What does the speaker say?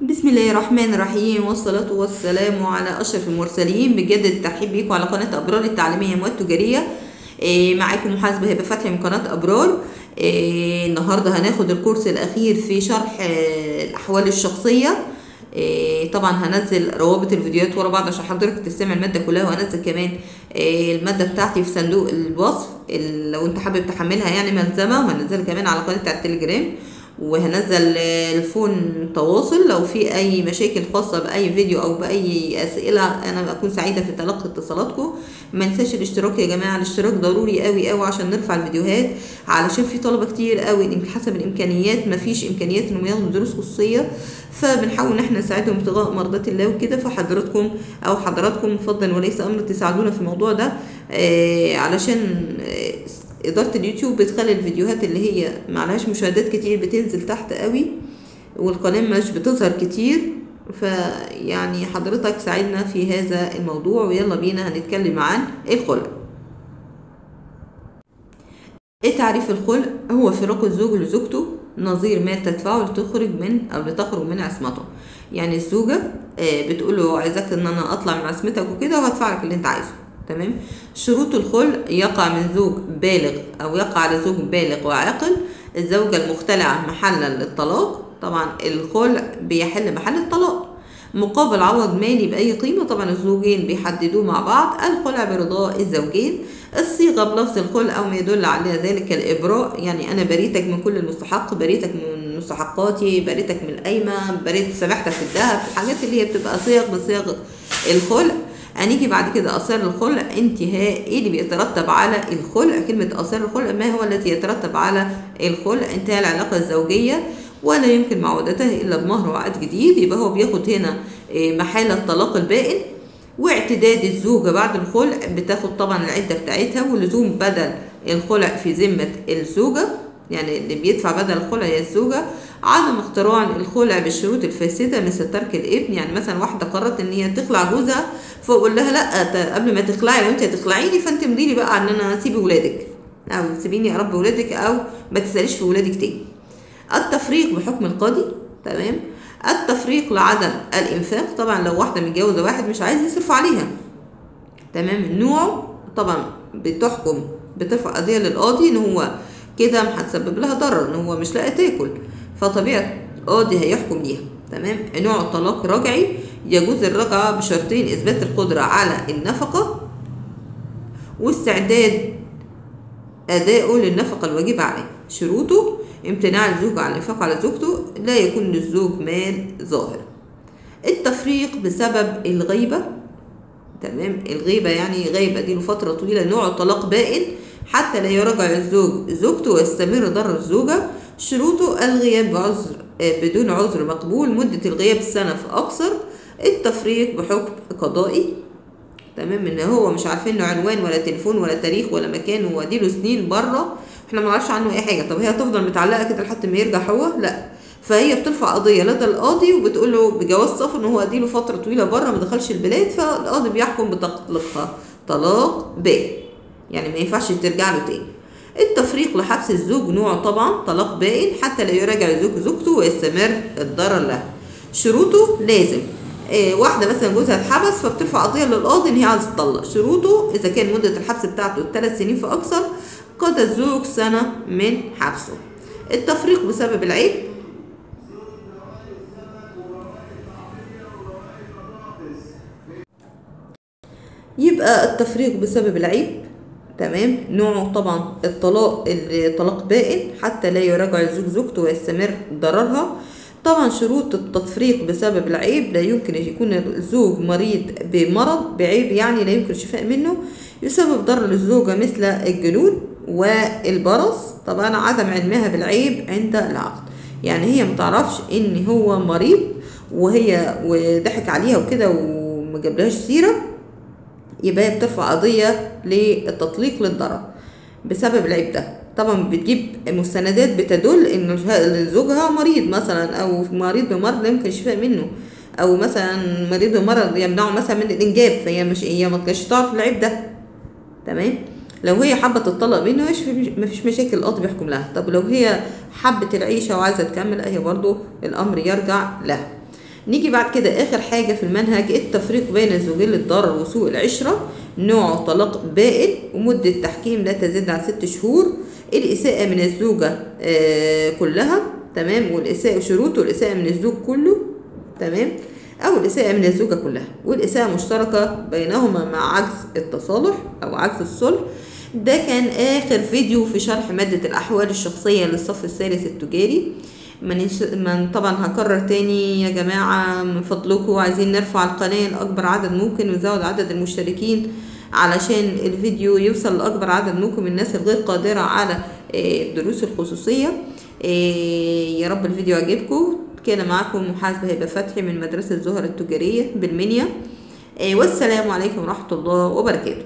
بسم الله الرحمن الرحيم، والصلاة والسلام على أشرف المرسلين. بجد الترحيب بيكم على قناة أبرار التعليمية والتجارية. معاكم محاسبة هبة فتحي من قناة أبرار. النهاردة هناخد الكورس الأخير في شرح الأحوال الشخصية. طبعا هنزل روابط الفيديوهات ورا بعض عشان حضرتك تستمع المادة كلها، وهنزل كمان المادة بتاعتي في صندوق الوصف لو انت حابب تحملها، يعني ملزمة، وهنزلها كمان على قناة على التليجرام، وهنزل ال phone تواصل لو في اي مشاكل خاصة باي فيديو او باي اسئلة. انا بكون سعيدة في تلقي اتصالاتكم. ما ننساش الاشتراك يا جماعة، الاشتراك ضروري قوي قوي عشان نرفع الفيديوهات، علشان في طلبه كتير قوي حسب الامكانيات ما فيش امكانيات انهم ياخدوا دروس خصوصية، فبنحاول ان احنا نساعدهم ابتغاء مرضات الله وكده. فحضرتكم او حضراتكم فضلا وليس امر تساعدونا في الموضوع ده، علشان إدارة اليوتيوب بتخلي الفيديوهات اللي هي معلهاش مشاهدات كتير بتنزل تحت قوي، والقناة مش بتظهر كتير. فيعني حضرتك ساعدنا في هذا الموضوع. ويلا بينا هنتكلم عن الخلع. ايه تعريف الخلع؟ هو فراق الزوج لزوجته نظير ما تدفعه لتخرج من او لتخرج من عصمته. يعني الزوجة بتقوله عايزاك ان انا اطلع من عصمتك وكده، وهدفع لك اللي انت عايزه. تمام. شروط الخلع: يقع من زوج بالغ او يقع على زوج بالغ وعاقل، الزوجة المختلعة محلا للطلاق، طبعا الخلع بيحل محل الطلاق، مقابل عوض مالي بأي قيمة، طبعا الزوجين بيحددوه مع بعض، الخلع برضاء الزوجين، الصيغة بلفظ الخلع أو ما يدل على ذلك الإبراء، يعني أنا بريتك من كل المستحق، بريتك من مستحقاتي، بريتك من القايمة، بريت سامحتك في الذهب، الحاجات اللي هي بتبقى صيغ من صيغ الخلع. هنيجي بعد كده آثار الخلع، انتهاء، ايه اللي بيترتب على الخلع؟ كلمة آثار الخلع، ما هو الذي يترتب على الخلع؟ انتهاء العلاقة الزوجية ولا يمكن معودتها إلا بمهر وعقد جديد، يبقى هو بياخد هنا محالة الطلاق البائن. واعتداد الزوجة بعد الخلع، بتاخد طبعا العدة بتاعتها، ولزوم بدل الخلع في ذمة الزوجة، يعني اللي بيدفع بدل الخلع هي الزوجة. عدم اقتران الخلع بالشروط الفاسدة مثل ترك الابن، يعني مثلا واحدة قررت ان هي تخلع جوزها، فاقول لها لا قبل ما تخلعي وانت هتخلعيني فانت مضيلي بقى ان انا اسيب ولادك، او سيبيني اربي ولادك، او ما تساليش في ولادك تاني. التفريق بحكم القاضي، تمام. التفريق لعدم الانفاق، طبعا لو واحدة متجوزة واحد مش عايز يصرف عليها، تمام. نوعه طبعا بتحكم، بترفع قضية للقاضي ان هو كده هتسبب لها ضرر، ان هو مش لاقي تاكل، فطبيعي القاضي هيحكم ليها. تمام. نوع الطلاق رجعي، يجوز الرجعة بشرطين: اثبات القدرة على النفقة واستعداد ادائه للنفقة الواجبة عليه. شروطه: امتناع الزوج عن الانفاق على زوجته، لا يكون للزوج مال ظاهر. التفريق بسبب الغيبة، تمام. الغيبة يعني غيبة دي لفترة طويلة، نوع الطلاق بائن حتى لا يراجع الزوج زوجته ويستمر ضرر الزوجة. شروطه: الغياب بعذر بدون عذر مقبول، مدة الغياب سنة فأقصر، التفريق بحكم قضائي، تمام. ان هو مش عارفين له عنوان ولا تليفون ولا تاريخ ولا مكان، هو اديله سنين بره احنا ما نعرفش عنه اي حاجة. طب هي هتفضل متعلقه كده لحد ما يرجع هو؟ لا، فهي بترفع قضية لدى القاضي وبتقول له بجواز سفر ان هو اديله فترة طويلة بره ما دخلش البلاد، فالقاضي بيحكم بتطليقها طلاق بائن، يعني ما ينفعش ترجع له تاني. التفريق لحبس الزوج، نوع طبعا طلاق بائن حتى لا يراجع الزوج زوجته ويستمر الضرر له. شروطه: لازم واحدة مثلا جوزها اتحبس فبترفع قضية للقاضي ان هي عايزه تطلق. شروطه: اذا كان مده الحبس بتاعته 3 سنين فاكثر، قضى الزوج سنة من حبسه. التفريق بسبب العيب، يبقى التفريق بسبب العيب، تمام. نوعه طبعا الطلاق الطلاق بائن حتى لا يراجع الزوج زوجته ويستمر ضررها. طبعا شروط التفريق بسبب العيب: لا يمكن يكون الزوج مريض بمرض بعيب يعني لا يمكن الشفاء منه، يسبب ضرر للزوجة مثل الجنون والبرص، طبعا عدم علمها بالعيب عند العقد، يعني هي متعرفش ان هو مريض وهي وضحك عليها وكده وما جابلهاش سيرة، يبقى هي بترفع قضية للتطليق للضرر بسبب العيب ده. طبعا بتجيب مستندات بتدل ان زوجها مريض مثلا، او مريض بمرض لا يمكن الشفاء منه، او مثلا مريض بمرض يمنعه مثلا من الانجاب، فهي مش هي ما كانتش تعرف العيب ده، تمام. لو هي حابة تطلق منه مفيش مشاكل، القاضي بيحكم لها. طب لو هي حبت العيشة وعايزه تكمل، هي برضو الامر يرجع لها. نيجي بعد كده اخر حاجة في المنهج، التفريق بين الزوجين للضرر وسوء العشرة، نوع طلاق بائن ومدة تحكيم لا تزيد عن 6 شهور، الإساءة من الزوجة كلها، تمام، والإساءة شروط، والإساءة من الزوج كله، تمام، أو الإساءة من الزوجة كلها، والإساءة مشتركة بينهما مع عجز التصالح أو عجز الصلح. ده كان آخر فيديو في شرح مادة الأحوال الشخصية للصف الثالث التجاري. من طبعا هكرر تاني يا جماعة، من فضلكم عايزين نرفع القناة لأكبر عدد ممكن ونزود عدد المشتركين علشان الفيديو يوصل لأكبر عدد ممكن من الناس الغير قادرة على الدروس الخصوصية. يا رب الفيديو عجبكم. كان معكم محاسبة هبة فتحي من مدرسة زهر التجارية بالمنيا، والسلام عليكم ورحمة الله وبركاته.